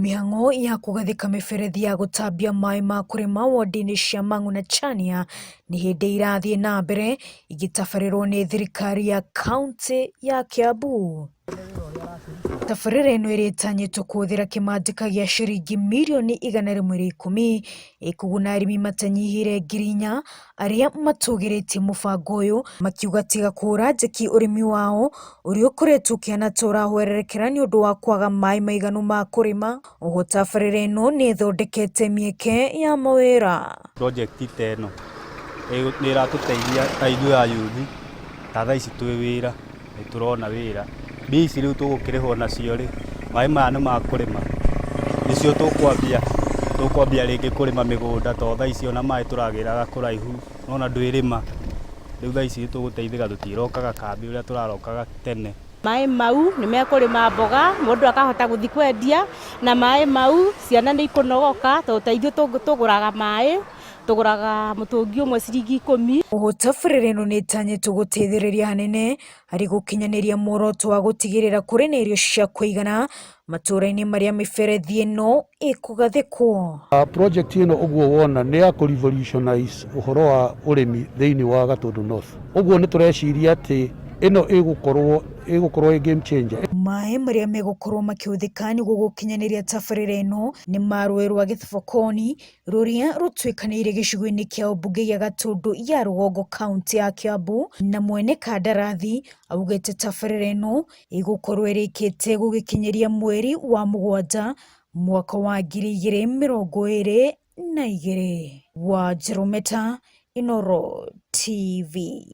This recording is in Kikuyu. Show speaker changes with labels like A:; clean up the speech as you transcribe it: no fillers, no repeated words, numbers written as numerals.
A: Mĩhang'o ya kũgathĩka mĩberethi ya gũtambia maĩ ma kũrĩma wodi-inĩ cia Mang'u na Chania nĩ hĩndĩ irathiĩ na mbere igĩtabarĩrwo nĩ thirikari ya kaunti ya Kiambu. Tabarĩra ĩno ĩrĩa ĩtanyĩtwo kũhũthĩra kĩmanjĩka gĩa ciringi mirioni 110 ĩkũguna arĩmi matanyihĩire 4,000 arĩa matũgĩrĩtie mũbango ũyũ makiuga tiga kũhũra njeki ũrĩmi wao ũrĩa ũkoretwo ũkĩhana ta ũrahwererekera nĩ ũndũ wa kwaga maĩ maiganu ma kũrĩma. Oho tabarĩra ĩno nĩ ĩthondekete mĩeke ya mawĩra.
B: Project ta ĩno nĩ ĩratũteithia ta ithuĩ a youth, ta thaa ici twĩ wĩra, nĩ tũrona wĩra. Mbia ici rĩu tũgũkĩrĩhwo nacio rĩ, maĩ maya nĩ ma kũrĩma, nĩcio tũkwambia, tũkwambia rĩngĩ kũrĩma mĩgũnda tondũ thaa ici ona maĩ tũragĩraga kũraihu, nĩwona ndwĩrĩma. Rĩu thaa ici nĩ tũgũteithĩka tũtirokaga kambĩ ũrĩa tũrarokaga tene.
C: Maĩ mau nĩ mekũrĩma mboga, mũndũ akahota gũthiĩ kwendia, na maĩ mau ciana nĩ ikũnogoka tondũ ta ithuĩ tũgũraga maĩ, tũgũraga mũtũngi ũmwe ciringi 10.
A: Oho tabarĩra ĩno nĩ ĩtanyĩtwo gũteithĩrĩria hanene harĩ gũkinyanĩria muoroto wa gũtigĩrĩra kũrĩ na irio cia kũigana matũũra-inĩ marĩa mĩberethi ĩno ĩkũgathĩkwo.
D: Project ĩno ũguo wona nĩ ya kũ revolutionize ũhoro wa ũrĩmi thĩinĩ wa Gatũndũ North. Ũguo nĩ tũreciria atĩ ĩno ĩgũkorwo ĩ game changer.
A: Maĩ marĩa megũkorwo makĩhũthĩka nĩguo gũkinyanĩria tabarĩra ĩno nĩ ma rũĩ rwa Gĩthibokoni rũrĩa rũtuĩkanĩire gĩcigo-inĩ kĩa ũmbunge gĩa Gatũndũ ya rũgongo kaunti ya Kiambu, na mwene kandarathi augĩte tabarĩra ĩno ĩgũkorwo ĩrĩkĩte gũgĩkinyĩria mweri wa 7 mwaka wa 2022. Wa Jerometa, Inooro TV.